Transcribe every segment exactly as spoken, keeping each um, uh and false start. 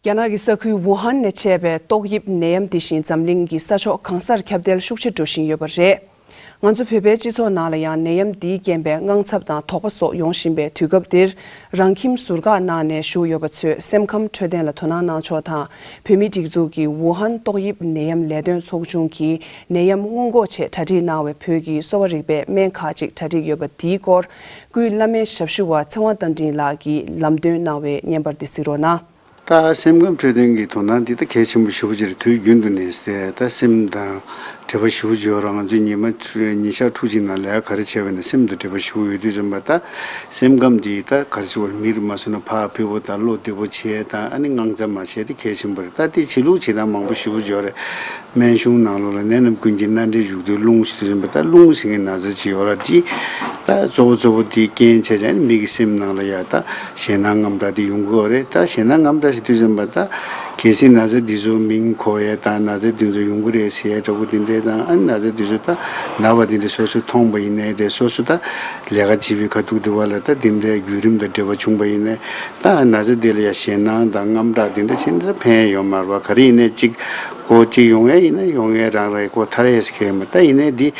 རྒྱ་ནག་གི་ས་ཁུལ་ཝུ་ཧན་ནས་མཆེད་པའི་ཏོག་དབྱིབས་ནད་ཡམས་འདི་བཞིན་འཛམ་གླིང་གི་ས་ཕྱོགས་གང་སར་ཁྱབ་གདལ་ཤུགས་ཆེ་འགྲོ་བཞིན་ཡོད་པ་རེད། ང་ཚོ་བོད་པའི་སྤྱི་ཚོགས་ནང་ལ་ཡང་ནད་ཡམས་འདིའི་རྐྱེན་པས་དངངས་འཚབ་དང་དོགས་པ་སོགས་ཡོང་བཞིན་པའི་དུས་སྐབས་འདིར། རང་ཁྱིམ་ཟུར་བཀག་གནང་ནས་བཞུགས་ཡོད་པ་ཚོས་སེམས་ཁམས་འཕྲོད་བསྟེན་ལ་དོ་སྣང་གནང་ཕྱོགས་དང་། བོད་མིའི་སྒྲིག་འཛུགས་ཀྱི་ཝུ་ཧན་ཏོག་དབྱིབས་ནད་ཡམས་ལས་དོན་ཚོགས་ཆུང་གིས་ནད་ཡམས་སྔོན་འགོག་ཆེད་གྲ་སྒྲིག་གནང་བའི་བོད་ཀྱི་གསོ་བ་རིག་པའི་སྨན་ཁག་ཅིག་གྲ་སྒྲིག་ཡོད་པ་འདིའི་སྐོར། སྐུའི་བླ་སྨན་ཞབས་ཞུ་བ་ཚེ་དབང་རྟ་མགྲིན་ལགས་ཀྱིས་ལམ་སྟོན་གནང་བའི་བརྙན་པར་འདི་གཟིགས་རོགས་གནང་། ད་སེམས་ཁམས་འཕྲོད་བསྟེན་གྱི་དོ་སྣང་འདི་ད་གལ་ཆེན་པོ་ཞེ་པོ་ཅིག་རེད། དུས་རྒྱུན་དུ་ནས་ཟེར་ད་སེམས་དང་འབྲེལ་བ་ཞེ་པོ་ཅིག་ཡོད་རེད། ང་ཚོས་ཉི་མ་ཉིན་ཞག་དྲུག་ཅིག་ནང་ལས་ཀ་ག་རེ་བྱས་པ་ཡིན་ན་སེམས་དང་འབྲེལ་བ་ཞེ་པོ་ཡོད་དུས་ཙམ་པ། ད་སེམས་ཁམས་འདི་ད་ག་རེ་ཟེར་བ་རེད། མི་རུ་མ་སོང་ན་བག་ཕེབས་པོ་དང་བློ་བདེ་པོ་བྱས་དང་ཨ་ནི་དངངས་འཚབ་མ་བྱས་དེ་གལ་ཆེན་པོ་རེད། ད་དེ་བྱེད་ལུགས་བྱེད་སྟངས་མང་པོ་ཞེ་པོ་ཅིག་ཡོད་རེད། སྨན་གཞུང་ནང་ལོགས་ལ་ནད་རྣམས་ཀུན་གྱི་མནའ་འབྲེལ་བཞུགས་དུས་རླུང་ཞེས་དུས་ཙམ་པ། ད་རླུང་ཟེར་མཁན་ན་ཚ་ཅིག་ཡོད་རེད། དེ་ད་གཙོ་བོ་གཙོ་བོ་དེ་རྐྱེན་བྱས་ཙང་མི་གི་སེམས་ནང་ལ་ཡ་ད་ཞེད་སྣང་དངངས་སྐྲག་དེ་ཡོང་གི་ཡོད་རེད། ད་ཞེད་སྣང་དངངས་སྐྲག་ཞེས་དུས་ཙམ་པ། ད་གལ་སྲིད་ན་ཚ་འདི་ཚོ་མིང་གོ་ཡས་དང་ན་ཚ་འདི་ཚོ་ཡོང་གི་རེད་ཟེར་ཡས་འདྲ་པོ་དེ་འདྲས་དང་། ཨ་ནི་ན་ཚ་འདི་ཚོ་ད་ན་བ་དེ་འདྲས་སོ་སོ་མཐོང་པ་ཡིན་ནའི་རེད། སོ་སོ་ད་ལས་ཀ་བྱེད་པའི་ཁ་ཐུག་དེ་བ་ལ་ད་དེ་འདྲས་བརྒྱུད་རིམ་དང་འབྲེལ་བ་བྱུང་པ་ཡིན་ནའི། ད་ན་ཚ་དེ་ལ་ཡ་ཞེད་སྣང་དང་དངངས་སྐྲག་དེ་འདྲ་བྱས་ན་ད་ཕན་ཡོད་མ་རེད་པ། ག་རེ་ཡིན་ནའི་གཅིག་ཁོ་གཅིག་ཡོང་ཡས་ཡིན་ན་ཡོང་ཡས་རང་རེད། ཁོ་ཐར་ཡས་ཟེར་མཁན་མ། ད་ཡིན་ནའི་འདི་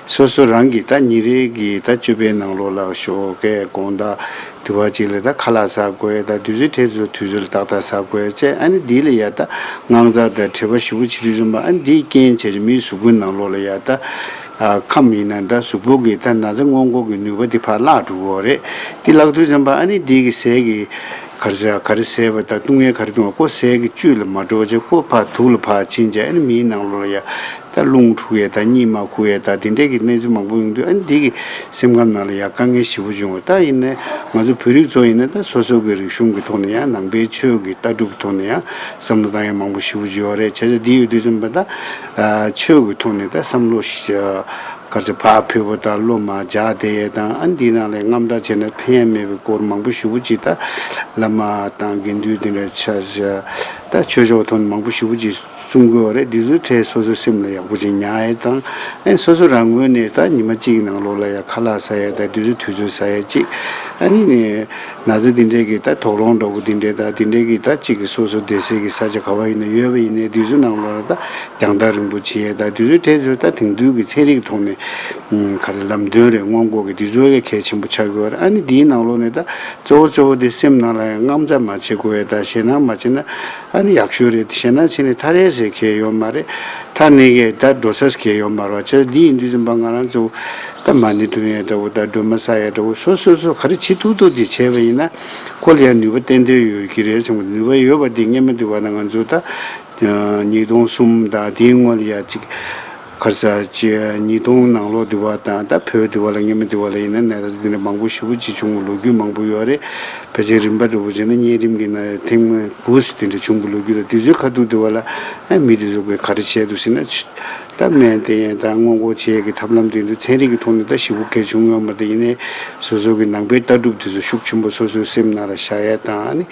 སོ་སོ་རང་གི་ད་ཉིན་རེ་གི་ད་སྤྱོད་པའི་ནང་ལོགས་ལ་ཞོགས་ཀས་དགོང་དག་དུ་བ་གཅིག་ལ་ད་ཁ་ལག་ཟ་དགོས། ད་དུས་ཚོད་ཁྲལ་ཚོ་དུས་ཚོད་ལ་ཏག་ཏག་ཟ་དགོས་བྱས། ཨ་ནི་འདི་ལ་ཡ་ད་དངངས་འཚབ་དང་བྲེལ་བ་ཞེ་པོ་བྱེད་དུས་ཙམ་པ། ཨ་ནི་འདིའི་རྐྱེན་བྱས་ཀྱི་མིའི་གཟུགས་པོའི་ནང་ལོགས་ལ་ཡ་ད་ཨ་ཁམས་ཡིན་ན་འདྲ། གཟུགས་པོ་གི་ད་ན་ཚ་སྔོན་འགོག་གི་ནུས་པ་དེ་ཕར་བརླག་འགྲོ་གི་ཡོད་རེད། དེ་བརླག་དུས་ཙམ་པ་ཨ་ནི་འདི་གི་ཟས་ཀྱི་ག་རེ་ཟ་ག་རེ་ཟས་པ་དང་བཏུང་ཡས་ག་རེ་བཏུང་བ་ཁོ་ཟས་ཀྱི་བཅུད་ལ་མ་འགྲོ་བ་བྱས། ཁོ་ཕར་དུག་ལ་ཕར་ཕྱིན་བྱས། ཨ་ནི་མིའི་ནང་ལོགས་ལ་ཡ་ད་རླུང་འཁྲུགས་ཡས་དང་གཉིད་མ་ཁུག་ཡས་དང་དེ་འདྲས་ཀྱི་གནས་ཚུལ་མང་པོ་ཡོང་དུས། ཨ་ནི་འདི་གི་སེམས་ཁམས་ནང་ལ་ཡ་དཀའ་ངལ་ཞེ་པོ་བྱུང་བ། ད་ཡིན་ནའི་ང་ཚོ་བོད་རིགས་ཚོ་ཡིན་ན་ད་སོ་སོ་གི་རིག་གཞུང་གི་ཐོག་ནས་ཡང་ནང་པའི་ཆོས་ཀྱི་ལྟ་གྲུབ་ཐོག་ནས་ཡང་བསམ་བློ་བཏང་ཡས་མང་པོ་ཞེ་པོ་ཅིག་ཡོད་རེད། བྱས་ཙང་འདི་ཡོད་དུས་ཙམ་པ་ད་ཆོས་ཀྱི་ཐོག་ནས་ད་བསམ་བློ་ཞིག་ག་རེ་ཟེར་བག་ཕེབས་པོ་དང་བློ་མར་འཇགས་བསྡད་ཡས་དང་། ཨ་ནི་འདིའི་ནང་ལ་དངངས་སྐྲག་བྱས་ན་ཕན་ཡས་མེད་པའི་སྐོར་མང་པོ་ཞེ་པོ་ཅིག་ད་བླ་མ་དང་དགེ་འདུན་དེ་འདྲ་ཆ་བཞག་ད་ཆོས་ཕྱོགས་ཐོག་ནས་མང་པོ་ཞེ་པོ་ཅིག་གསུང་གི་ཡོད་རེད། འདི་ཚོའི་གྲས་སོ་སོའི་སེམས་ལ་ཡག་པོ་ཅིག་ཉར་ཡས་དང་། ཨ་ནི་སོ་སོ་རང་ངོས་ནས་ད་ཉི་མ་གཅིག་གི་ནང་ལོགས་ལ་ཡ་ཁ་ལག་ཟ་ཡས་དང་དུས་ཚོད་དུས་ཚོད་ཟ་ཡས་གཅིག་ཨ་ནི་ནས་ན་ཚ་འདི་འདྲས་ཀྱི་ད་དོགས་སློང་འདྲ་པོ་འདི་འདྲས་དང་འདི་འདྲས་ཀྱི་ད་གཅིག་གི་སོ་སོ་བསྡད་སའི་གི་ས་ཆ་ག་བ་ཡིན་ན་ཡོད་པ་ཡིན་ནའི་དུས་ཚོད་ནང་ལོགས་ལ་ད་རྒྱང་ཐག་རིང་པོ་བྱེད་ཡས་དང་དུས་ཚོད་དེ་ཚོ་ད་དེང་དུས་ཀྱི་ཚན་རིག་ཐོག་ནས་ག་རེ་ལམ་སྟོན་རེད། སྔོན་འགོག་གི་དུས་ཚོད་ཀྱི་གལ་ཆེན་པོ་ཆགས་ཀྱི་ཡོད་རེད། ཨ་ནི་འདིའི་ནང་ལོགས་ནས་ད་གཙོ་བོ་གཙོ་བོ་དེ་སེམས་ནང་ལ་ཡང་དངངས་འཚབ་མ་བྱེད་དགོས་ཡས་དང་ཞེད་སྣང་མ་བྱེད་ན་ཨ་ནི་ཡག་ཤོས་རེད། ཞེད་སྣང་བྱས་ནས་ཐར་ཡས་ཟེར་གལ་ཡོད་མ་རེད། ཐར་ནས་ཀྱི་ད་འགྲོ་ས་གལ་ཡོད་མ་རེད་བ། བྱས་འདི་ཡིན་དུས་ཙམ་པ་ང་རང་ཚོ་ད་མ་ཎི་འདོན་ཡས་འདྲ་བོ་དང་སྒྲོལ་མ་བསགས་ཡས་འདྲ་བོ་སོ་སོ་སོ་ག་རེ་བྱེད་ཐུབ་ཐུབ་དེ་བྱས་པ་ཡིན་ན་ཁོ་ལ་ཡང་ནུས་པ་ཏན་ཏན་ཡོད་ཀྱི་རེད་བསམ་གི། ནུས་པ་ཡོད་པ་འདི་སྔོན་མ་འདི་བ་ན་ང་ཚོ་ད་ཉིས་སྟོང་གསུམ་དང་དེའི་སྔོན་ལ་ཡ་གཅིག་ག་རེ་ཟེར་ཅིག་ཉིས་སྟོང་ནང་ལོགས་འདི་བ་དང་ད་བོད་འདི་བ་ལ་སྔོན་མ་འདི་བ་ལ་ཡིན་ན་ནད་རྟགས་འདི་འདྲ་མང་པོ་ཞེ་པོ་ཅིག་བྱུང་བའི་ལོ་རྒྱུས་མང་པོ་ཡོད་རེད། ཕལ་ཆེར་རིམ་པ་འདྲ་བོ་བྱས་ན་གཉན་རིམས་ཀྱི་ནད་ཐེངས་མ་དགུ་ཙམ་དེ་འདྲ་བྱུང་གི་ལོ་རྒྱུས་དང་དུས་ཚོད་ཁ་ཐུག་དུ་བ་ལ་ཨ་མི་དེ་ཚོ་གིས་ག་རེ་བྱས་འདུག་ཟེར་ན། ད་སྨན་བསྟེན་ཡས་དང་སྔོན་འགོག་བྱེད་ཡས་ཀྱི་ཐབས་ལམ་དེ་ཚོ་ཚན་རིག་གི་ཐོག་ནས་ད་ཞེ་པོ་གལ་ཆུང་ཡོད་མ་རེད། ཡིན་ནའི་སོ་སོ་གི་ནང་པའི་ལྟ་གྲུབ་དེ་ཚོ་ཤུགས་ཆེན་པོ་སོ་སོའི་སེམས་ནང་ལ་བཞག་ཡས་དང་། ཨ་ནི་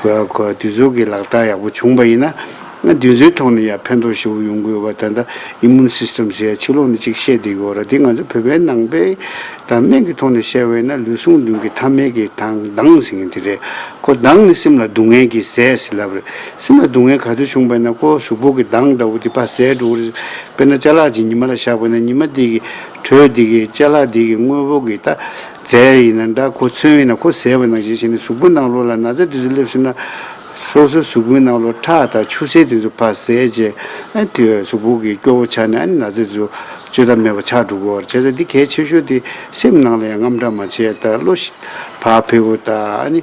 གོ་གོ་དེ་ཚོ་གི་ལག་བསྟར་ཡག་པོ་བྱུང་བ་ཡིན་ན། ང་དུས་ཚོད་ཐོག་ནས་ཡང་ཕན་ཐོགས་ཞེ་པོ་ཡོང་གི་ཡོད་པ། ད་ལྟ་ཨི་མུན་སིས་ཊམ་ཟེར་ཡ་ཕྱི་ལོགས་ནས་ཅིག་བཤད་བསྡད་ཀྱི་ཡོད་རེད། དེ་ང་ཚོ་བོད་པའི་ནང་པའི་ད་སྨན་གྱི་ཐོག་ནས་བཤད་པ་ཡིན་ན་ལུས་ཟུངས་ལྗོན་གྱི་ཐ་མལ་གྱི་དང་མདངས་ཟེར་མཁན་དེ་རེད། ཁོ་མདངས་ནི་སེམས་ལ་སྡུག་བསྔལ་གྱི་ཟས་ཟེར་ལབ་རེད། སེམས་ལ་སྡུག་བསྔལ་ག་ཚོད་བྱུང་བ་ཡིན་ན་ཁོ་གཟུགས་པོ་གི་མདངས་འདྲ་བོ་དེ་ཕར་ཟད་འགྲོ་གི་རེད། དཔེར་ན་ཅ་ལག་ཅིག་ཉི་མ་ལ་བཞག་པ་ཡིན་ན་ཉི་མ་དེ་གི་དྲོད་དེ་གི་ཅ་ལག་དེ་གི་དངོས་པོ་གི་ད་རྫས་ཡིན་ན་འདྲ་ཁོ་ཚོན་ཡིན་ན་ཁོ་ཟད་པ་ནང་བཞིན་བྱས་ནས་གཟུགས་པོ་ནང་ལོགས་ལ་ན་ཚ་དེ་ཚོ་སླེབས་སོང་ན། སོ་སོའི་གཟུགས་པོའི་ནང་ལོགས་ཁྲག་དང་ཆུ་སེར་དེ་ཚོ་ཕར་ཟད་བྱས། ཨ་དེ་གཟུགས་པོ་གི་སྐྱོ་བོ་ཆགས་ནས་ཨ་ནི་ན་ཚ་དེ་ཚོ་བཅོས་ཐབས་མེད་པ་ཆགས་འགྲོ་གི་ཡོད་རེད། བྱས་ཙང་འདི་གལ་ཆེ་ཤོས་དེ་སེམས་ནང་ལ་ཡང་དངངས་སྐྲག་མ་བྱེད་ཡས་དང་བློ་ཞིག་བག་ཕེབས་པོ་དང་། ཨ་ནི་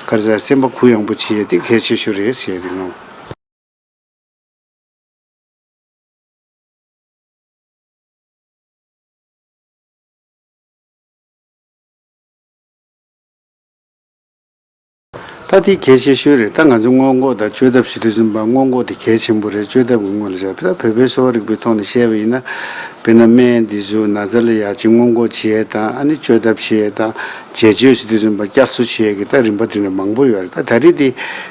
ག་རེ་ཟེར་སེམས་པ་གུ་ཡངས་པོ་བྱེད་ཡས་དེ་གལ་ཆེ་ཤོས་རེད་ཟེར་ཡས་རེད་ལགས། ད་དེ་གལ་ཆེ་ཤོས་རེད། ད་ང་ཚོ་སྔོན་འགོག་དང་བཅོས་ཐབས་ཞུ་དུས་ཙམ་པ་སྔོན་འགོག་དེ་གལ་ཆེན་པོ་རེད། བཅོས་ཐབས་ཀྱི་སྔོན་ལ་བཞག་ད་བོད་པའི་གསོ་བ་རིག་པའི་ཐོག་ནས་བཤད་པ་ཡིན་ན། དཔེར་ན་སྨན་འདི་ཚོ་ན་ཚ་ལ་ཡག་ཅིག་སྔོན་འགོག་བྱེད་ཡས་དང་། ཨ་ནི་བཅོས་ཐབས་བྱེད་ཡས་དང་། བྱེད་སྤྱོད་ཞུ་དུས་ཙམ་པ་བསྐྱར་གསོ་བྱེད་ཡས་ཀྱི་ད་རིམ་པ་དེ་འདྲ་མང་པོ་ཡོད་རེད། ད་ད་རེས་དེ་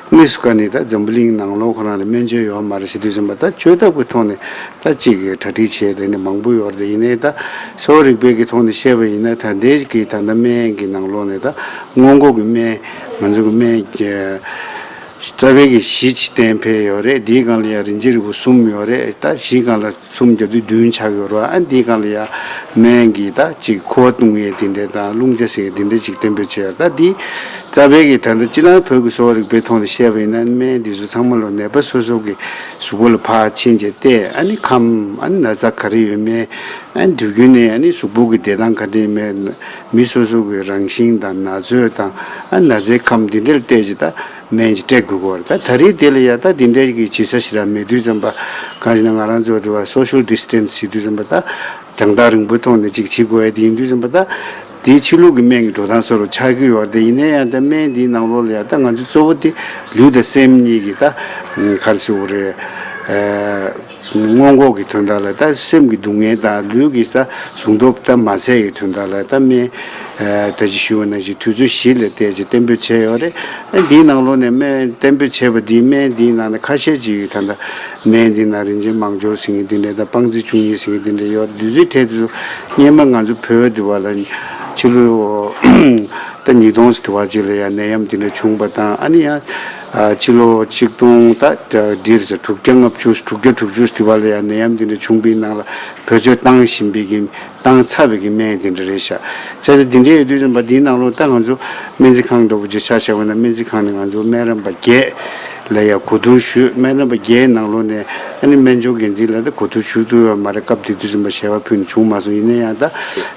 དངོས་སུ་ག་ནས་ད་འཛམ་བུ་གླིང་ནང་ལོགས་ཁོ་རང་ལ་སྨན་བཅོས་ཡོད་མ་རེད་ཞུ་དུས་ཙམ་པ། ད་བཅོས་ཐབས་ཀྱི་ཐོག་ནས། ད་གཅིག་གི་གྲ་སྒྲིག་བྱས་དེ་ནི་མང་པོ་ཡོད་རེད། ཡིན་ནའི་ད་གསོ་བ་རིག་པའི་གི་ཐོག་ནས་བཤད་པ་ཡིན་ན། ད་ལྟའི་གི་ད་ལྟ་སྨན་གྱི་ནང་ལོགས་ནས་ད་སྔོན་འགོག་གི་སྨན། ང་ཚོ་གི་སྨན་གྱི་ རྩ་བའི་གི་གཞི་ཅིག་གཏན་འཕེལ་ཡོད་རེད། འདིའི་སྒང་ལ་ཡང་རིན་ཆེན་རིལ་བུ་གསུམ་ཡོད་རེད། ད་གཞིའི་སྒང་ལ་གསུམ་བརྒྱབ་དུས་བདུན་ཆགས་ཡོད་རེད། ཨ་འདིའི་སྒང་ལ་ཡང་སྨན་གྱི་ད་ཅིག་ཁུ་བ་བཏུང་ཡས་དེ་འདྲས་དང་རླུང་རྒྱ་ཟེར་གྱི་དེ་འདྲས་ཅིག་གཏན་འབེབས་བྱས་ཡོད། ད་འདི་རྩ་བའི་གི་ད་ལྟ་སྤྱི་བཏང་བོད་ཀྱི་གསོ་བ་རིག་པའི་ཐོག་ནས་བཤད་པ་ཡིན་ན། སྨན་འདི་ཚོ་ཚང་མ་ལོ་ནད་པ་སོ་སོ་གི་གཟུགས་པོ་ལ་ཕར་ཕྱིན་བྱས་ཏེ། ཨ་ནི་ཁམས་ཨ་ནི་ན་ཚ་ག་རེ་ཡོད་མེད། ཨ་ནི་དུས་རྒྱུན་ནས་ཨ་ནི་གཟུགས་པོ་གི་བདེ་ཐང་ག་འདྲས་ཡོད་མེད། མི་སོ་སོ་གི་རང་བཞིན་དང་ན་ཚོད་དང་། ཨ་ན་ཚའི་ཁམས་འདི་འདྲ་ལ་བལྟས་བྱས་ད་སྨན་ཅིག་སྤྲད་དགོས་ཀྱི་ཡོད་རེད། ད་ད་རེས་དེ་ལ་ཡ་ད་འདི་འདྲའི་གི་བྱེད་ས་ཞེ་དྲག་མེད་དུས་ཙམ་པ། གང་ཞེ་ན་ང་རང་ཚོ་དེ་བ་social distance བྱེད་དུས་ཙམ་པ། ད་རྒྱང་ཐག་རིང་པོའི་ཐོག་ནས་ཅིག་བྱེད་དགོས་ཡ་དེ་ཡིན་དུས་ཙམ་པ། ད་དེའི་ཕྱི་ལུགས་ཀྱི་སྨན་གྱི་འགྲོ་སྟངས་བཟོ་འདྲ་ཆགས་ཀྱི་ཡོད་རེད། དེ་ཡིན་ན་ཡང་ད་སྨན་འདིའི་ནང་ལོགས་ལ་ཡ་ད་ང་ཚོ་གཙོ་བོ་དེ་ལུས་དང་སེམས་གཉིས་ཀྱི་ད་ག་རེ་ཟེར་དགོས་རེད། ཨ། སྔོན་འགོག་གི་དོན་དག་ལ། ད་སེམས་ཀྱི་སྡུག་བསྔལ་དང་ལུས་ཀྱི་ས་ཟུངས་སྟོབས་ད་མ་ཟད་ཀྱི་དོན་དག་ལ། ད་སྨན་ཨ་ད་ཅི་ཞུ་བ་ནང་བཞིན་དུས་ཚོད་བཞི་ལ་བལྟས་བྱས་གཏན་འབེབས་བྱས་ཡོད་རེད། ཨ་འདིའི་ནང་ལོགས་ནས་སྨན་གཏན་འབེབས་བྱས་པ་འདིའི་སྨན་འདིའི་ནང་ནས་ཁ་ཤས་ཅིག་ད་ལྟ་སྨན་འདིའི་ནང་རིན་ཆེན་མང་སྦྱོར་ཟེར་མཁན་འདི་འདྲ་དང་སྤང་རྩི་བཅུ་གཉིས་ཟེར་མཁན་འདི་འདྲ་ཡོད་རེད། དུས་ཚོད་འཕྲལ་དུ་སྔོན་མ་ང་ཚོ་བོད་འདི་བ་ལ་ཕྱི་ལོ་ད་ཉིས་སྟོང་ཙམ་དུ་བ་ཅིག་ལ་ཡང་ནད་ཡམས་འདི་འདྲ་བྱུང་བ་དང་། ཨ་ནི་ཡང་ཨ་ཕྱི་ལོ་ཆིག་སྟོང་ད་འདིར་ཟེར་དྲུག་བརྒྱ་ལྔ་བཅུ་དྲུག་བརྒྱ་དྲུག་ཅུ་དུ་བ་ལ་ཡང་ནད་ཡམས་འདི་འདྲ་བྱུང་བའི་ནང་ལ་བེད་སྤྱོད་བཏང་བཞིན་པའི་གི་བཏང་ཚར་བའི་གི་སྨན་འདི་འདྲ་རེད་ཤག་བྱས་ཙང་འདི་འདྲ་ཡོད་དུས་ཙམ་པ་འདིའི་ནང་ལོགས་ད་ང་ཚོ་སྨན་རྩིས་ཁང་འདྲ་བོ་ཅིག་ཆ་བཞག་པ་ན། སྨན་རྩིས་ཁང་ནས་ང་ཚོ་སྨན་རམས་པ་བརྒྱད་ལ་ཡང་གོ་བསྡུར་ཞུས། སྨན་རམས་པ་བརྒྱད་ནང་ལོགས་ནས་ཨ་ནི་སྨན་སྦྱོང་འགན་འཛིན་ལ་ད་གོ་བསྡུར་ཞུ་ཐུབ་ཡོད་མ་རེད། སྐབས་དེ་དུས་ཙམ་པ་ཞལ་པར་ཕུལ་ནས་བྱུང་མ་སོང་། ཡིན་ན་ཡང་ད་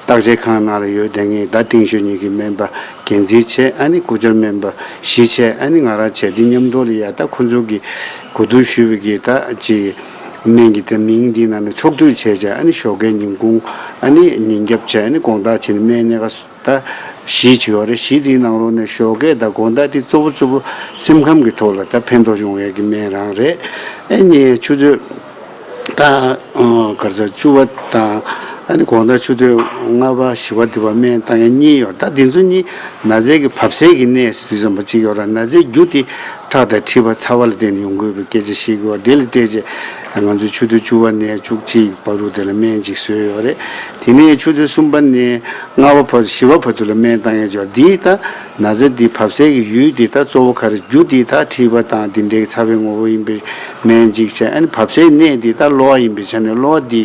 བརྟག་དཔྱད་ཁང་ནང་ལ་ཡོད་བསྡད་མཁན་ད་ཏིང་ཤོས་གཉིས་ཀྱི་སྨན་པ་འགན་འཛིན་བྱས། ཨ་ནི་སྐུ་བཅར་སྨན་པ་བཞི་བྱས། ཨ་ནི་ང་རང་བྱས། དེ་མཉམ་དུ་ལ་ཡ་ད་ཁོ་ཚོ་གི་གོ་བསྡུར་ཞུས་པའི་གི་ད་ཅིག་སྨན་གྱི་ད་མིང་འདི་ནང་ནས་ཕྱོགས་བསྡུས་བྱས་བྱས། ཨ་ནི་ཞོགས་ཀའི་ཉིན་གུང་། ཨ་ནི་ཉིན་རྒྱབ་བྱས། ཨ་ནི་དགོང་དག་བྱས་ནས་སྨན་སྣ་ཁ་ད་བཞི་ཅིག་ཡོད་རེད། བཞི་དེའི་ནང་ལོགས་ནས་ཞོགས་ཀས་ད་དགོང་དག་དེ་གཙོ་བོ་གཙོ་བོ་སེམས་ཁམས་ཀྱི་ཐོག་ལ་ད་ཕན་ཐོགས་ཡོང་ཡས་ཀྱི་སྨན་རང་རེད། ཨ་ནི་ཆུ་ཚོད་ད་ཨ་གར་ས་བཅུ་པ་དང་། ཨ་ནི་དགོང་དག་ཆུ་ཚོད་ལྔ་པ་བཞི་པ་དེ་བ་སྨན་བཏང་ཡས་གཉིས་ཡོད། ད་དེ་ཚོ་གཉིས་ན་ཚའི་གི་བབས་སའི་གི་གནས་ཟེར་དུས་ཙམ་པ་གཅིག་ཡོད་ར། ན་ཚའི་རྒྱུ་དེ་ཁྲག་དང་མཁྲིས་པ་ཚ་བ་ལ་བརྟེན་ནས་ཡོང་གི་ཡོད་པའི་སྐད་ཆ་བཤད་ཀྱི་ཡོད། དེ་ལ་བལྟས་རྗེས་ང་ཚོས་ཆུ་ཚོད་བཅུ་པ་ནས་བཅུ་གཅིག་བར་དུ་དེ་ལ་སྨན་ཅིག་བཟོས་ཡོད་རེད། དེ་ནས་ཆུ་ཚོད་གསུམ་པ་ནས་ལྔ་པ་བར་བཞི་པ་བར་དུ་ལ་སྨན་བཏང་ཡས་ཅིག་ཡོད། འདིའི་ད་ན་ཚ་འདི་བབས་སའི་གི་ཡུལ་འདི་ད་གཙོ་བོ་ག་རེ། རྒྱུ་འདི་ད་མཁྲིས་པ་དང་འདི་འདྲའི་ཚ་བའི་ངོ་བོ་ཡིན་པའི་སྨན་ཅིག་བྱས། ཨ་ནི་བབས་སའི་གནས་འདི་ད་གློ་བ་ཡིན་པའི་ཆ་ནས་གློ་བ་འདི་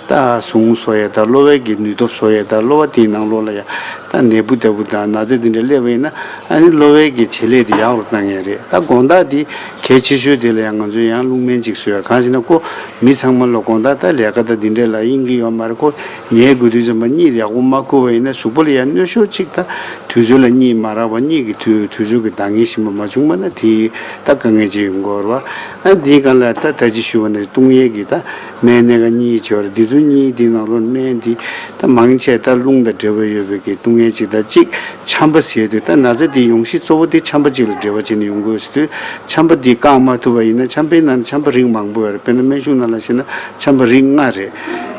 ད་ཟུངས་གསོ་ཡས་དང་གློ་བའི་གི་ནུས་སྟོབས་གསོ་ཡས་དང་། གློ་བ་དེའི་ནང་ལོགས་ལ་ཡང་ད་ནད་འབུ་ལྟ་བུ་དང་ན་ཚ་དེ་འདྲ་སླེབས་པ་ཡིན་ན། ཨ་ནི་གློ་བའི་གི་བྱེད་ལས་དེ་ཡག་རུ་བཏང་ཡས་རེད། ད་དགོང་དག་དེ་གལ་ཆེ་ཤོས་དེ་ལ་ཡང་ང་ཚོས་ཡང་རླུང་སྨན་ཅིག་བཟོས་ཡ། གང་ཞེ་ན་ཁོ་མི་ཚང་མ་ལ་དགོང་དག་ད་ལས་ཀ་ད་དེ་འདྲ་ལ་གཡེང་གི་ཡོད་མ་རེད། ཁོ་ཉལ་དགོས་དུས་ཙམ་པ་གཉིད་ཡག་པོ་མ་ཁུག་པ་ཡིན་ན་གཟུགས་པོ་ལ་ཡང་གནོད་ཤུགས་ཅིག་ད་དུས་ཚོད་ལ་གཉིད་མ་རག་པ། གཉིད་ཀྱི་དུས་དུས་ཚོད་ཀྱི་འདང་ངེས་ཤིག་མ་བྱུང་བ་ན་དེ་ད་དཀའ་ངལ་ཅིག་ཡོང་གི་ཡོད་རེད་བ། ཨ་འདིའི་སྒང་ལ་ད་ད་ཅི་ཞུ་བ་ནི་བཏུང་ཡས་ཀྱི་ད་སྨན་སྣ་ཁ་གཉིས་ཅིག་ཡོད་རེད། འདི་ཚོ་གཉིས་འདི་ནང་ལོགས་སྨན་འདི་ད་མང་ཆེ་ད་རླུང་དང་འབྲེལ་བ་ཡོད་པའི་གི་བཏུང་ཡས་ཅིག་ད་གཅིག་ཆམ་པ་ཟེར་དུས། ད་ན་ཚ་འདི་ཡོང་གཞི་གཙོ་བོ་འདི་ཆམ་པ་ཅིག་ལ་འབྲེལ་བ་བྱས་ནས་ཡོང་གི་ཡོད་ཟེར་དུས། ཆམ་པ་འདི་བཀག་མ་ཐུབ་པ་ཡིན་ན། ཆམ་པའི་ནང་ནས་ཆམ་པ་རིགས་མང་པོ་ཡོད་རེད། དཔེར་ན་སྨན་གཞུང་ནང་ལ་བཤད་ན་ཆམ་པ་རིགས་ལྔ་རེད།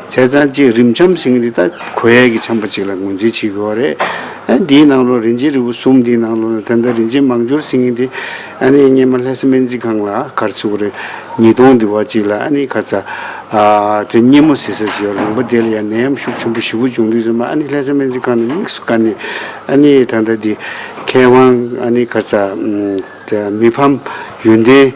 བྱས་ཙང་གཅིག་རིམས་ཆམ་ཟེར་མཁན་འདི་ད་གོ་ཡས་ཀྱི་ཆམ་པ་ཅིག་ལ་ངོས་འཛིན་བྱེད་དགོས་པ་རེད། ཨ་འདིའི་ནང་ལོགས་རིན་ཆེན་རིལ་བུ་གསུམ་འདིའི་ནང་ལོགས་ལ་ད་ལྟ་རིན་ཆེན་མང་སྦྱོར་ཟེར་མཁན་འདི་ཨ་ནི་སྔོན་མ་ལྷ་ས་སྨན་རྩིས་ཁང་ལ་ག་རེ་ཟེར་དགོས་རེད། ཉིས་སྟོང་འདི་བ་གཅིག་ལ་ཨ་ནི་ཁ་ཚ་ཨ་དེ་སྙེ་མོ་ཟེར་ས་ཅིག་ཡོད་རེད། ལུང་པ་དེ་ལ་ཡང་ནད་ཡམས་ཤུགས་ཆེན་པོ་ཞེ་པོ་བྱུང་དུས་ཙམ་པ། ཨ་ནི་ལྷ་ས་སྨན་རྩིས་ཁང་ནས་དམིགས་སུ་བཀར་ནས་ཨ་ནི་ད་ལྟ་འདི་མཁས་དབང་ཨ་ནི་ཁ་ཚ་ཨམ་དེ་མི་ཕམ་ཡོན་ཏན་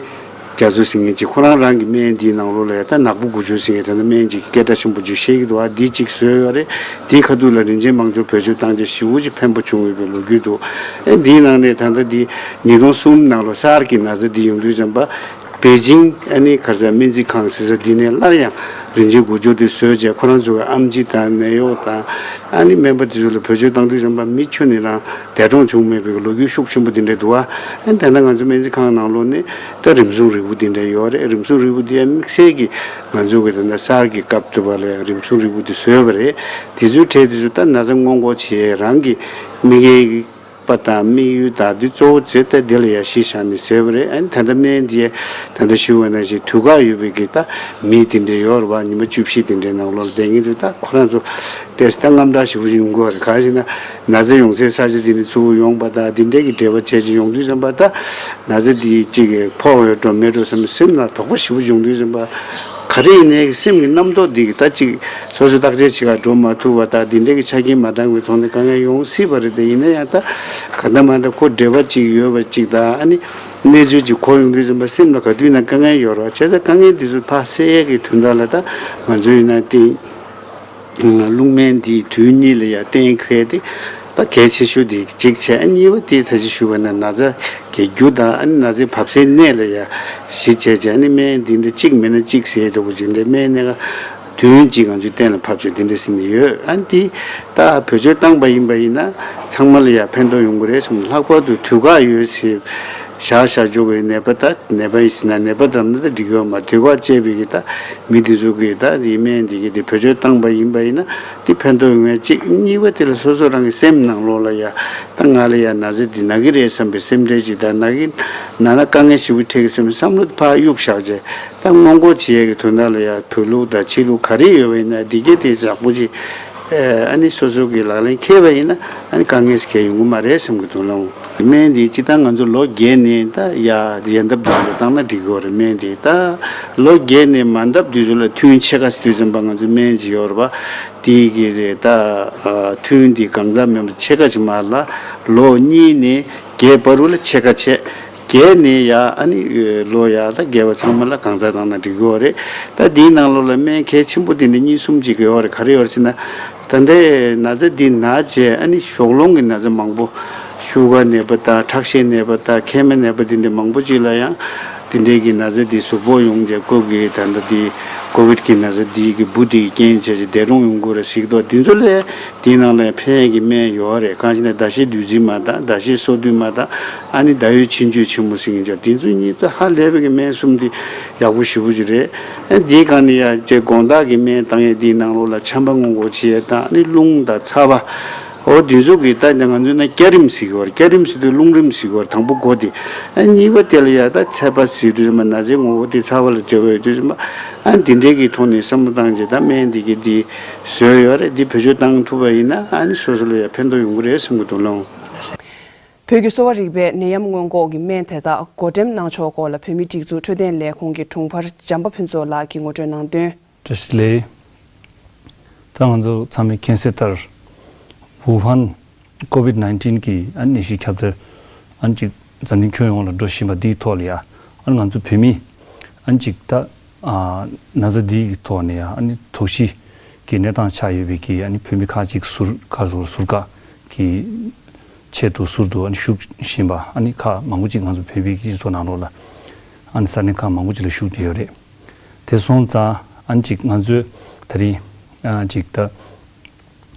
རྒྱ་མཚོ་ཟེར་མཁན་ཅིག་ཁོ་རང་རང་གི་སྨན་འདིའི་ནང་ལོགས་ལ་ཡང་ད་ནག་པོ་དགུ་བཅུ་ཟེར་མཁན་དེ་ནི་སྨན་ཅིག་སྐད་གྲགས་ཆེན་པོ་ཅིག་བཤད་ཀྱི་འདུག་ཨ་འདི་གཅིག་བཟོས་ཡོད་རེད། འདིའི་ཁ་ཐུག་ལ་རིན་ཆེན་མང་སྦྱོར་བེད་སྤྱོད་བཏང་རྗེས་ཞེ་པོ་ཅིག་ཕན་པོ་བྱུང་ཡོད་པའི་ལོ་རྒྱུས་འདུག་ཨེ་འདིའི་ནང་ནས་ད་ལྟ་འདི་ཉིས་སྟོང་གསུམ་ནང་ལོ་སར་གྱི་ན་ཚ་འདི་ཡོང་དུས་ཙམ་པ། པེ་ཅིང་ཨ་ནི་ག་རེ་ཟེར་སྨན་རྩིས་ཁང་ཟེར་ས་འདི་ནས་སླར་ཡང་རིན་ཆེན་དགུ་བཅུ་འདི་བཟོས་རྗེས་ཁོ་རང་ཚོ་གི་ཨེམ་ཆི་དང་ནད་གཡོག་དང་ཨ་ནི་སྨན་པ་འདི་ཚོ་ལ་བེད་སྤྱོད་བཏང་དུས་ཙམ་པ་མི་ཁྱོན་ནས་རང་འདས་གྲོངས་བྱུང་མེད་པའི་ལོ་རྒྱུས་ཤུགས་ཆེན་པོ་འདི་འདྲ་འདུག་ཨ། ཨ་ནི་ད་ལྟ་ང་ཚོ་སྨན་རྩིས་ཁང་ནང་ལོགས་ནས་ད་རིམས་སྲུང་རིལ་བུ་འདི་འདྲ་ཡོད་རེད། རིམས་སྲུང་རིལ་བུ་འདི་ཡང་དམིགས་བསལ་གྱི་ང་ཚོ་གི་ད་ལྟ་སར་གྱི་སྐབས་དུ་བ་ལ་ཡང་རིམས་སྲུང་རིལ་བུ་འདི་བཟོས་པ་རེད། དེ་ཚོའི་གྲས་དེ་ཚོ་ད་ན་ཚ་སྔོན་འགོག་བྱེད་རང་གི་དམིགས་ཡུལ་པ་དང་དམིགས་ཡུལ་དང་འདི་གཙོ་བོ་བྱས་ཏེ་འདི་ལ་ཡང་གཞི་བཞག་ནས་བཟོས་པ་རེད། ཨ་ནི་ད་ལྟ་སྨན་འདི་ད་ལྟ་ཞུ་བ་ནང་བཞིན་དུས་བཀག་ཡོད་པའི་གི་ད་མི་དེ་འདྲ་ཡོད་རེད་བ། ཉི་མ་བཅུ་བཞི་དེ་འདྲའི་ནང་ལོགས་ལ་བསྡད་མཁན་ཚོ་ད་ཁོ་རང་ཚོ་ཏོག་ཙམ་ད་དངངས་སྐྲག་ཞེ་པོ་ཡོང་གི་ཡོད་རེད། གང་ཞེ་ན་ན་ཚ་ཡོང་སའི་ས་ཆ་དེ་ནས་ཚུར་ཡོང་པ་དང་འདི་འདྲའི་གི་འབྲེལ་བ་བྱས་ཅིག་ཡོང་དུས་ཙམ་པ། ད་ན་ཚ་འདི་གཅིག་གི་ཕོག་ཡོད་འགྲོ་མེད་འགྲོ་བསམ་སེམས་ལ་དོགས་པ་ཞེ་པོ་ཡོང་དུས་ཙམ་པ། ག་རེ་ཡིན་ནའི་སེམས་ཀྱི་རྣམ་རྟོག་འདི་གི་ད་ཅིག་སོ་སོ་བརྟག་དཔྱད་བྱེད་ག་འགྲོ་མ་ཐུབ་པ་དང་འདི་འདྲའི་གི་ཆ་རྐྱེན་མ་འདང་བའི་ཐོག་ནས་དཀའ་ངལ་ཡོང་སྲིད་པ་རེད། དེ་ཡིན་ན་ཡང་ད་ག་འདྲ་མ་འདྲ་ཁོ་འབྲེལ་བ་ཅིག་ཡོད་པ་ཅིག་དང་། ཨ་ནི་ གནས་ཚུལ་ཅིག་གོ་ཡོང་དུས་ཙམ་པ་སེམས་ལ་ག་དུས་ན་དཀའ་ངལ་ཡོད་རེད་བ། བྱས་ཙང་དཀའ་ངལ་འདི་ཚོ་ཕར་སེལ་ཡས་ཀྱི་དོན་དག་ལ་ད་ང་ཚོ་ཡིན་ན་དེ་རླུང་སྨན་འདིས་དུས་གཉིས་ལ་ཡ་གཏན་འཁེལ་ཏེ། ད་གལ་ཆེ་ཤོས་དེ་གཅིག་བྱས། ཨ་གཉིས་པ་དེ་ད་ཅི་ཞུས་པ་ན་ན་ཚ་གི་རྒྱུ་དང་ཨ་ནི་ན་ཚའི་བབས་སའི་གནས་ལ་ཡ་གཞི་བྱས་བྱས། ཨ་ནི་སྨན་འདི་འདྲ་གཅིག་མིན་ན་གཅིག་ཟེར་ཡས་འདྲ་པོ་ཅིག་འདི་སྨན་སྣ་ཁ་བདུན་གཅིག་ང་ཚོས་གཏན་ལ་ཕབ་བྱས་འདི་འདྲ་ཟིན་ནས་ཡོད། ཨ་ནི་དེ་ད་བེད་སྤྱོད་བཏང་པ་ཡིན་པ་ཡིན་ན་ཚང་མ་ལ་ཡ་ཕན་ཐོགས་ཡོང་གི་རེད་བསམ། ལྷག་པར་དུ་དུས་བཀག་ཡོད་ཚེ་བཞག་བཞག་འཇོག་གི་ནད་པ། ད་ནད་པ་ཡིན་ཟེར་ན་ནད་པ་བདམས་ན་ད་འགྲིག་གི་ཡོད་མ། དུས་བཀག་བཅད་པའི་གི་ད་མི་དེ་ཚོ་གིས་ད་དེ་སྨན་དེ་གི་དེ་བེད་སྤྱོད་བཏང་པ་ཡིན་པ་ཡིན་ན་དེ་ཕན་ཐོགས་ཡོང་ཡ་གཅིག། གཉིས་པ་དེ་ལ་སོ་སོ་རང་གི་སེམས་ནང་ལོགས་ལ་ཡ་ད་ང་ལ་ཡ་ན་ཚ་འདི་ན་གི་རེད་བསམ་པའི་སེམས་ཁྲལ་ཅིག་དང་། ན་གི་ན་ན་དཀའ་ངལ་ཞེ་པོ་འཕྲད་ཀྱི་བསམ་པའི་བསམ་བློ་དེ་ཕར་གཡུག་བཞག་བྱས། ད་སྔོན་འགོག་བྱེད་ཡས་ཀྱི་དོན་དག་ལ་ཡ་བོད་ལུགས་དང་ཕྱི་ལུགས་ག་རེ་ཡོད་པ་ཡིན་ན་དེ་གས་དེ་ཡག་པོ་ཅིག་ཨ་ནི་སོ་སོ་གི་ལག་ལེན་འཁེལ་བ་ཡིན་ན་ཨ་ནི་དཀའ་ངལ་ཞིག་གས་ཡོང་གི་མ་རེད་བསམ་གི་འདུག་ལགས། སྨན་འདི་སྤྱིར་བཏང་ང་ཚོ་ལོ་བརྒྱད་ནས་ད་ཡ་ཡལ་འདབ་དུས་ཚོད་བཏང་ན་འགྲིག་གི་ཡོད་རེད། སྨན་འདི་ད་ལོ་བརྒྱད་ནས་མ་འདབ་དུས་ཚོད་ལ་ཐུན་ཕྱེད་ཀ་ཙམ་དུས་ཙམ་པ་ང་ཚོ་སྨན་ཅིག་ཡོད་རེད་པ། དེ་གི་རེད་ད། ཨ་ཐུན་འདི་གང་ཟག་མིན་པ་ཕྱེད་ཀ་ཅིག་མ་ལ་ལོ་གཉིས་ནས་བརྒྱད་བར་དུ་ལ་ཕྱེད་ཀ་བྱས། བརྒྱད་ནས་ཡ་ཨ་ནི་ལོ་ཡ་ད་བརྒྱད་པ་ཚང་མ་ལ་གང་ཟག་བཏང་ན་འགྲིག་གི་ཡོད་རེད། ད་འདིའི་ནང་ལོགས་ལ་སྨན་གལ་ཆེན་པོ་དེ་འདྲ་གཉིས་གསུམ་ཅིག་ཡོད་རེད། ག་རེ་ཡོད་རེད་ཟེར་ན། ད་ལྟའི་ན་ཚ་འདི་ན་བྱས་ཨ་ནི་ཞོགས་རླུང་གི་ན་ཚ་མང་པོ། ཤུ་གར་ནད་པ་དང་ཁྲག་ཤེད་ནད་པ་དང་མཁལ་མའི་ནད་པ་འདི་འདྲ་མང་པོ་ཅིག་ལ་ཡང་འདི་འདྲའི་གི་ན་ཚ་འདི་གཟུགས་པོ་ཡོང་བྱས་ཁོ་གི་ད་ལྟ་འདི་ཀོ་བིད་ཀྱི་ན་ཚ་འདི་གི་འབུ་འདི་གི་རྐྱེན་བྱས་ཀྱི་འདས་གྲོངས་ཡོང་དགོས་རེད་ཟེར་གྱི་འདུག་འདི་ཚོ་ལ་འདིའི་ནང་ལ་ཡང་ཕན་ཡས་ཀྱི་སྨན་ཡོད་རེད། གང་ཞེ་ན་ཟླ་ཤས་བདུད་རྩི་མ་དང་ཟླ་ཤས་སོ་བདུན་མ་དང་ཨ་ནི་ཟླ་འོད་ཆུ་འགྱུར་ཆེན་མོ་ཟེར་མཁན་ཅིག་འདི་ཚོ་གཉིས་ད་ཧ་ལས་པའི་གི་སྨན་གསུམ་འདི་ཡག་པོ་ཞེ་པོ་ཅིག་རེད། ཨ་འདིའི་སྒང་ནས་ཡང་ཅིག་དགོང་དག་གི་སྨན་བཏང་ཡས་འདིའི་ནང་ལོགས་ལ་ཆམ་པ་སྔོན་འགོག་བྱེད་ཡས་དང་ཨ་ནི་རླུང་དང་ཚ་བ། འོ་འདི་ཚོ་གི་ད་ང་ཚོ་ན་སྐྱ་རིམས་ཟེར་གྱི་ཡོད་རེད། སྐྱ་རིམས་ཟེར་དུས་རླུང་རིམས་ཟེར་གྱི་ཡོད་རེད། དང་པོ་འགོ་དེ། ཨ་གཉིས་པ་དེ་ལ་ཡ་ད་ཚད་པ་ཟེར་དུས་ཙམ་པ་ན་ཚའི་ངོ་བོ་དེ་ཚ་བ་ལ་འབྲེལ་བ་ཡོད་དུས་ཙམ་པ། ཨ་འདི་འདྲའི་གི་ཐོག་ནས་བསམ་བློ་བཏང་རྗེས་ད་སྨན་འདི་གི་འདི་བཟོས་ཡོད་རེད། འདི་བེད་སྤྱོད་བཏང་ཐུབ་པ་ཡིན་ན་ཨ་ནི་སོ་སོ་ལ་ཡ་ཕན་ཐོགས་ཡོང་གི་རེད་བསམ་གི་འདུག་ལགས། བོད་ཀྱི་གསོ་བ་རིག་པའི་ནད་ཡམས་སྔོན་འགོག་གི་སྨན་དེ་དག་བགོ་འགྲེམས་གནང་ཕྱོགས་སྐོར་ལ་བོད་མིའི་སྒྲིག་འཛུགས་འཕྲོད་བསྟེན་ལས་ཁུངས་ཀྱི་དྲུང་འཕར་བྱམས་པ་ཕུན་ཚོགས་ལགས་ཀྱིས་ངོ་སྤྲོད་གནང་དོན། བཀྲ་ཤིས་བདེ་ལེགས། ད་ང་ཚོ་ཚང་མས་མཁྱེན་གསལ་ལྟར། ཝུ་ཧན་ཀོ་བིད་ནའིན་ཊིན་གྱི་ཨ་ནད་གཞི་ཁྱབ་གདལ་ཨ་ནི་ཅིག་འཛམ་གླིང་ཁྱོན་ཡོངས་ལ་འགྲོ་བཞིན་པ་འདིའི་ཐོག་ལ་ཡ་ཨ་ནི་ང་ཚོ་བོད་མི་ཨ་ནི་ཅིག་ད་ཨ་ན་ཚ་འདིའི་གི་ཐོག་ནས་ཡ་ཨ་ནི་དོགས་གཞི་གི་གནས་སྟངས་ཆགས་ཡོད་པའི་གི་ཨ་ནི་བོད་མི་ཁག་ཅིག་ཟུར་ཁ་ཟུར་ཟུར་བཀག་གི་ཆེད་དུ་ཟུར་དུ་ཨ་ནི་བཞུགས་བཞིན་པ་ཨ་ནི་ཁག་མང་པོ་ཅིག་ང་ཚོ་བོད་པའི་སྤྱི་ཚོགས་ནང་ལོགས་ལ་ཨ་ནི་ས་གནས་ཁག་མང་པོ་ཅིག་ལ་བཞུགས་བསྡད་ཡོད་རེད། དེ་སོང་ཙང་ཨ་ནི་ཅིག་ང་ཚོས་ད་རིང་ཨ་ཅིག་ད་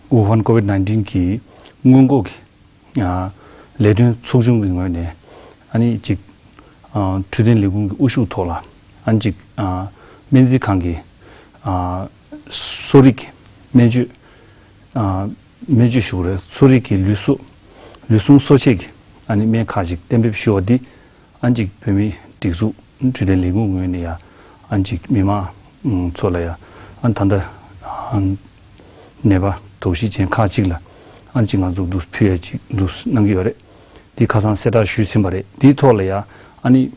ཝུ་ཧན་ཀོ་བིད་ནའིན་ཊིན་གྱི་སྔོན་འགོག་གི་ཨ་ལས་དོན་ཚོགས་ཆུང་གི་ངོས་ནས་ཨ་ནི་ཅིག་ཨ་འཕྲོད་བསྟེན་ལས་ཁུངས་ཀྱི་དབུ་བཞུགས་ཐོག་ལ་ཨ་ནི་ཅིག་ཨ་སྨན་རྩིས་ཁང་གི་ཨ་གསོ་རིག་སྨན་བཅོས་ཨ་སྨན་བཅོས་ཞུ་དགོས་རེད། གསོ་རིག་གི་ལུས་གསོ་ལུས་ཟུངས་གསོ་བྱེད་ཀྱི་ཨ་ནི་སྨན་ཁག་ཅིག་གཏན་འབེབས་ཞུ་བ་འདི་ཨ་ནི་ཅིག་བོད་མིའི་སྒྲིག་འཛུགས་འཕྲོད་བསྟེན་ལས་ཁུངས་ངོས་ནས་ཡ་ཨ་ནི་ཅིག་མི་མང་ཚོ་ལ་ཡ་ཨ་ནི་ད་ལྟ་ཨ་ནད་པ་དོགས་གཞི་ཅན་ཁག་ཅིག་ལ་ཨ་ནི་ཅིག་ང་ཚོ་འདུག་ཕུལ་ཡ་ཅིག་འདུག་གནང་གི་ཡོད་རེད། འདི་ཁ་སང་གསལ་བསྒྲགས་ཞུས་ཟིན་པ་རེད། འདིའི་ཐོག་ལ་ཡ་ཨ་ནི་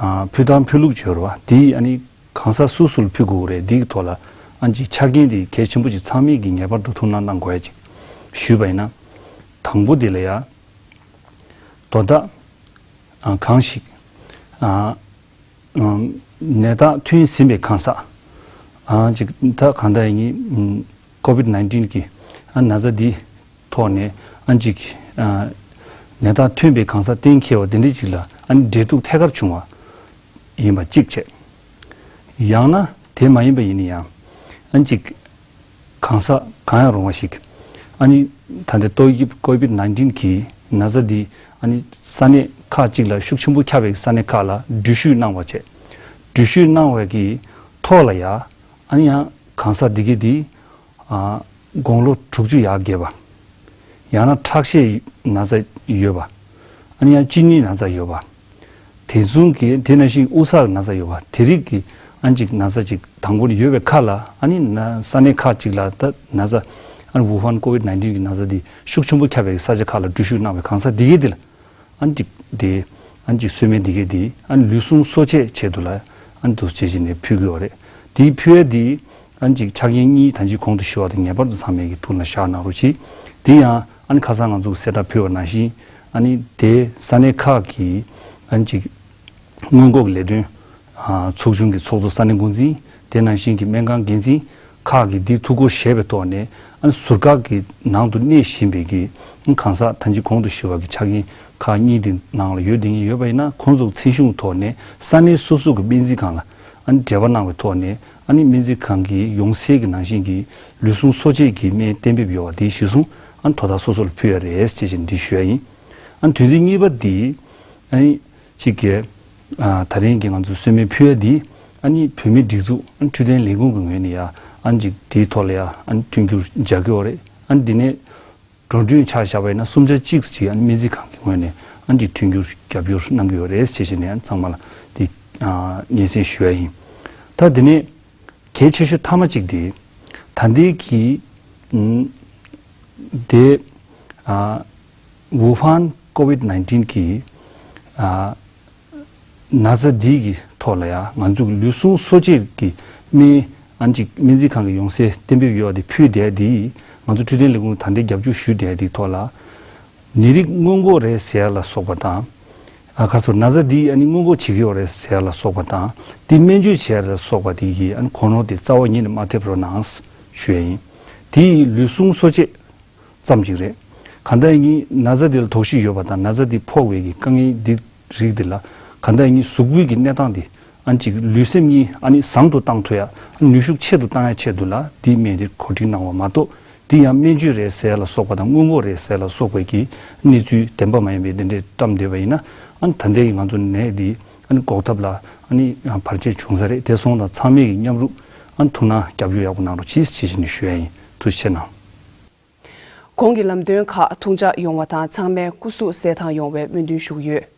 ཨ་ཕུལ་སྟངས་ཕུལ་ལུགས་ཅིག་ཡོད་རེད་བ། འདི་ཨ་ནི་གང་ཟག་སུ་སུ་ལ་ཕུལ་དགོས་རེད། འདིའི་ཐོག་ལ་ཨ་ནི་ཅིག་ཆ་རྐྱེན་འདི་གལ་ཆེན་པོ་ཅིག་ཚང་མས་ཀྱི་ངེས་པར་དུ་ཐུགས་སྣང་གནང་དགོས་ཡ་ཅིག་ཞུས་པ་ཡིན་ན། དང་པོ་འདི་ལ་ཡ། དོ་བདག་ཨ་གང་ཞིག་ཨ་ཨམ་ནད་རྟགས་ཐོན་ཟིན་པའི་གང་ཟག་ཨ་ཅིག་ད་གང་ལྟར་ཡིན་ཨམ་ཀོ་བིད་ནའིན་ཊིན་གྱི་ཨ་ན་ཚ་འདི་ཐོག་ནས་ཨ་ཅིག་ཨ་ནད་རྟགས་ཐོན་པའི་གང་ཟག་གཏན་འཁེལ་བ་དེ་འདྲ་ཅིག་ལ་ཨ་ནི་འབྲེལ་གཏུག་ཐད་ཀར་བྱུང་བ་ཡིན་པ་གཅིག་བྱས། ཡང་ན་དེ་མ་ཡིན་པ་ཡིན་ན་ཡང་ཨ་ཅིག་གང་ཟག་གང་ཡང་རུང་བ་ཞིག་ཨ་ནི་ད་ལྟའི་ཏོག་དབྱིབས་ཀོ་བིད་ནའིན་ཊིན་གྱི་ན་ཚ་འདི་ཨ་ནི་ས་གནས་ཁག་ཅིག་ལ་ཤུགས་ཆེན་པོ་ཁྱབ་པའི་ས་གནས་ཁག་ལ་འགྲུལ་བཞུད་གནང་བ་བྱས། འགྲུལ་བཞུད་གནང་བའི་གི་ཐོག་ལ་ཡ་ཨ་ནི་ཡང་གང་ཟག་འདི་གི་འདི་ཨ་དགུང་ལོ་དྲུག་ཅུ་ཡར་རྒས་པ། ཡང་ན་ཁྲག་ཤེད་ན་ཚ་ཡོད་པ། ཨ་ནི་ཡང་གཅིན་སྙི་ན་ཚ་ཡོད་པ། དེ་མཚུངས་ཀྱི་དེ་ནང་བཞིན་དབུགས་བསགས་ན་ཚ་ཡོད་པ། དེ་རིགས་ཀྱི་ཨ་ནི་ཅིག་ན་ཚ་ཅིག་དང་པོར་ཡོད་པའི་ཁ་ལ་ཨ་ནི་ན་ས་གནས་ཁག་ཅིག་ལ་ད་ན་ཚ་ཨ་ནི་ཝུ་ཧན་ཀོ་བིད་ནའིན་ཊིན་གྱི་ན་ཚ་འདི་ཤུགས་ཆེན་པོ་ཁྱབ་པའི་ས་ཆ་ཁག་ལ་འགྲུལ་བཞུད་གནང་བའི་གང་ཟག་འདི་གས་འདི་ལ་ཨ་ནི་ཅིག་དེ་ཨ་ནི་ཅིག་གསོལ་སྨན་འདི་གས་འདི་ཨ་ནི་ལུས་ཟུངས་གསོ་བྱེད་ཆེད་དུ་ལ་ཨ་ནི་འདུག་བྱེད་བྱེད་ནས་ཕུལ་གྱི་ཡོད་རེད། དེའི་ཕུལ་ཡ་འདི་ཨ་ནི་ཅིག་ཆ་རྐྱེན་གཉིས་ད་ཅི་གོང་དུ་ཞུས་པ་དང་ངེས་པར་དུ་ཚང་མས་ཀྱི་ཐུགས་ལ་བཞག་གནང་རོགས་གྱིས། དེ་ཡང་ཨ་ནི་ཁ་སང་ང་ཚོ་གསལ་བསྒྲགས་ཕུལ་བ་ནང་བཞིན་ཨ་ནི་དེ་ས་གནས་ཁག་གི་ཨ་ནི་ཅིག་ སྔོན་འགོག་ལས་དོན་ཚོགས་ཆུང་གི་ཚོགས་གཙོ་ས་གནས་འགོ་འཛིན། དེ་ནང་བཞིན་གྱི་སྨན་ཁང་འགན་འཛིན་ཁག་གིས་འདི་ཐུགས་ཁུར་བཞེས་པའི་ཐོག་ནས། ཨ་ནི་ཟུར་བཀག་གི་ནང་དུ་གནས་བཞིན་པའི་གི་གང་ཟག་ཐང་ཅིག་གོང་དུ་ཞུས་པ་གི་ཆ་རྐྱེན་ཁག་གཉིས་དེ་ནང་ལ་ཡོད་དེ་ཡིན། ཡོད་པ་ཡིན་ན་ཁོང་ཚོ་ཚན་ཆུང་ཐོག་ནས་ས་གནས་སོ་སོ་གི་སྨན་རྩིས་ཁང་ལ་ཨ་ནི་འབྲེལ་བ་གནང་བའི་ཐོག་ནས། ཨ་ནི་སྨན་རྩིས་ཁང་གི་ཡོང་སའི་གི་ནང་བཞིན་གྱི་ལུས་ཟུངས་གསོ་དཔྱད་ཀྱི་སྨན་གཏན་འབེབས་ཡོད་པ་དེ་གཞིར་བཟུང་ཨ་ནི་དོ་བདག་སོ་སོ་ལ་ཕུལ་ཡ་རེད་ཅེས་བྱས་ནས་འདི་ཞུ་ཡ་ཡིན། ཨ་ནི་དོན་ཚན་གཉིས་པ་འདི་ཨ་ནི་གཅིག་གི་ཨ་ད་རིང་གི་ང་ཚོ་གསོལ་སྨན་ཕུལ་ཡ་འདི་ཨ་ནི་བོད་མིའི་སྒྲིག་འཛུགས་ཨ་ནི་འཕྲོད་བསྟེན་ལས་ཁུངས་ཀྱི་ངོས་ནས་ཡ་ཨ་ནི་གཅིག་དེའི་ཐོག་ལ་ཡ་ཨ་ནི་མཐུན་འགྱུར་རྒྱག་གི་ཡོད་རེད། ཨ་ནི་འདི་ནས་འགྲོ་གྲོན་ཆ་བཞག་པ་ཡིན་ན་སུམ་ཆ་གཅིག་ཅིག་ཨ་ནི་སྨན་རྩིས་ཁང་གི་ངོས་ནས་ཨ་ནི་གཅིག་མཐུན་འགྱུར་རྒྱབ་སྐྱོར་གནང་གི་ཡོད་རེད་ཅེས་བྱས་ནས་ཨ་ནི་ཚང་མ་ལ་དེ་ཨ་སྙན་སེང་ཞུ་ཡ་ཡིན། ད་འདི་ནས་གལ་ཆེ་ཤོས་མཐའ་མ་གཅིག་དེ་ད་ལྟའི་གི་ཨམ་དེ་ཨ་ཝུ་ཧན་ཀོ་ཝིད་ནའིན་ཊིན་གི་ཨ་ན་ཚ་འདི་གི་ཐོག་ལ་ཡ་ང་ཚོ་གི་ལུས་ཟུངས་གསོ་དཔྱད་ཀྱི་སྨན་ཨ་ནི་གཅིག་སྨན་རྩིས་ཁང་གི་ཡོང་སའི་གཏན་འབེབས་ཡོད་པ་དེ་ཕུལ་བསྡད་དེ། ང་ཚོ་འཕྲོད་བསྟེན་ལས་ཁུངས་ད་ལྟའི་རྒྱབ་སྐྱོར་ཞུས་བསྡད་དེ་ཐོག་ལ་ནད་རིགས་སྔོན་འགོག་རེད་ཟེར་ཡ་ལ་སོགས་པ་དང་། ཨ་ཁ་སོ་ན་ཚ་འདི་ཨ་ནི་སྔོན་འགོག་བྱེད་ཀྱི་ཡོད་རེད་ཟེར་ཡ་ལ་སོགས་པ་དང་། འདི་སྨན་བཅོས་བྱེད་ཡ་ལ་སོགས་པ་དེ་གི་ཨ་ནི་གོ་ནོར་དེ་རྩ་བ་ཉིད་ནས་མ་ཐེབས་རོགས་གནང་ཞུ་ཡ་ཡིན། དེ་ཡི་ལུས་ཟུངས་གསོ་དཔྱད་ཙམ་ཅིག་རེད། གང་ལྟར་ཡིན་ན་ན་ཚ་འདི་ལ་དོགས་གཞི་ཡོད་པ་དང་ན་ཚ་འདི་ཕོག་པའི་གི་དཀའ་ངལ་འདི་རིགས་འདི་ལ་གང་ལྟར་ཡིན་ན་གཟུགས་པོའི་གི་གནས་སྟངས་འདི་ཨ་ནི་གཅིག་ལུས་སེམས་གཉིས་ཨ་ནི་བཟང་དུ་བཏང་ཐུབ་ཡ། ནུས་ཤུགས་ཆེ་རུ་བཏང་ཡ་ཆེད་དུ་ལ་འདི་སྨན་འདི་གོ་སྒྲིག་གནང་བ་མ་གཏོགས། འདི་ཡང་སྨན་བཅོས་རེད་ཟེར་ཡ་ལ་སོགས་པ་དང་སྔོན་འགོག་རེད་ཟེར་ཡ་ལ་སོགས་པའི་གི་གནས་ཚུལ་བདེན་པ་མ་ཡིན་པའི་འདི་འདྲས་བཀྲམ་བསྡད་པ་ཡིན་ན། ཨ་ནི་ད་ལྟའི་གི་ང་ཚོ་ནད་འདི་ཨ་ནི་འགོག་ཐབས་ལ་ཨ་ནི་བར་ཆད་བྱུང་ས་རེད། དེ་སོང་ཙང་ཚང་མས་གི་མཉམ་རུབ་ཨ་ནི་ཐུགས་སྣང་རྒྱབ་སྐྱོར་ཡག་པོ་གནང་རོགས་གྱིས་ཞེས་བྱས་ནས་ཞུ་ཡ་ཡིན། ཐུགས་རྗེ་ཆེ་གནང་། གོང་གི་ལམ་སྟོན་ཁག་མཐོང་རྒྱ་ཡོང་བ་དང་ཚང་མའི་སྐུ་གཟུགས་གསལ་ཐང་ཡོང་བའི་སྨོན་འདུན་ཞུ་གི་ཡོད།